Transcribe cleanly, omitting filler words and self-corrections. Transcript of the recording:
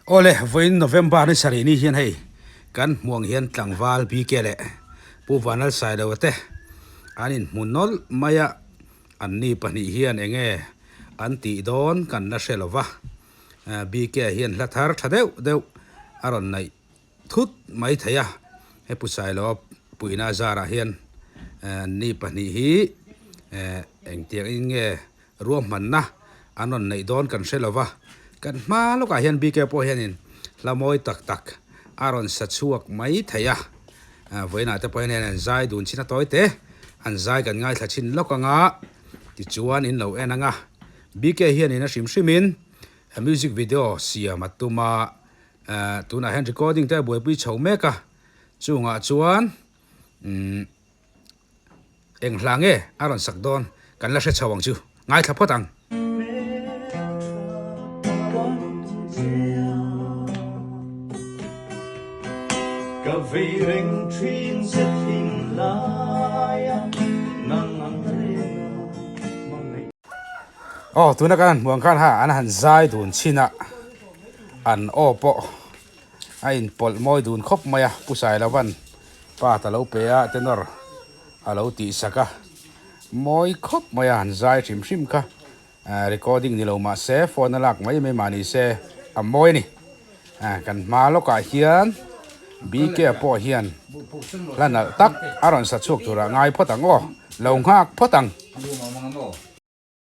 Awle, vawiin November ni sarih ni hian hei kan hmuh ang hian tlangval BK leh Pu Vanlalsailoa te an inhmu nawlh mai a, anni pahnih hian eng nge an tih dawn kan la hre lo va, BK hian hla thar tha deuh deuh a rawn naih thut mai thei a, he Pu Sailoa puihna zarah hian anni pahnih hi engtiang in nge Ruahmanna an rawn neih dawn kan hre lo va, kan hma lawkah hian BK pawh hianin hla mawi tak tak a rawn sa chhuak mai thei a, vawiinah te pawh hian an zai dun chin a tawi te, an zai kan ngaithla chin lawk anga tichuan in lo en anga BK hianin a hrim hrimin music video siam a tum a, tunah hian recording te a buaipui chho mek a, chungah chuan umm. Eng hla nge a rawn sak dawn kan la hre chho ang chu, ngaithla phawt ang. Ka vei reng thin che thinlaia nang ang renga hmangaih. Aw tuna kan han hmuh ang khan ha an han zai dun chin a, an aw pawh a inpawlh mawi dun khawp mai a, Pu Sailovan part a lo pe a, tenor a lo tihsak a, mawi khawp mai a, han zai hrim hrim kha recording ni lo mah se phone a lak mai mai mah ni se a mawi a ni. Kan hma lawkah hian BK pawh hian hla nalh tak a rawn sa chhuak turah ngai phawt ang aw, lo nghak phawt ang.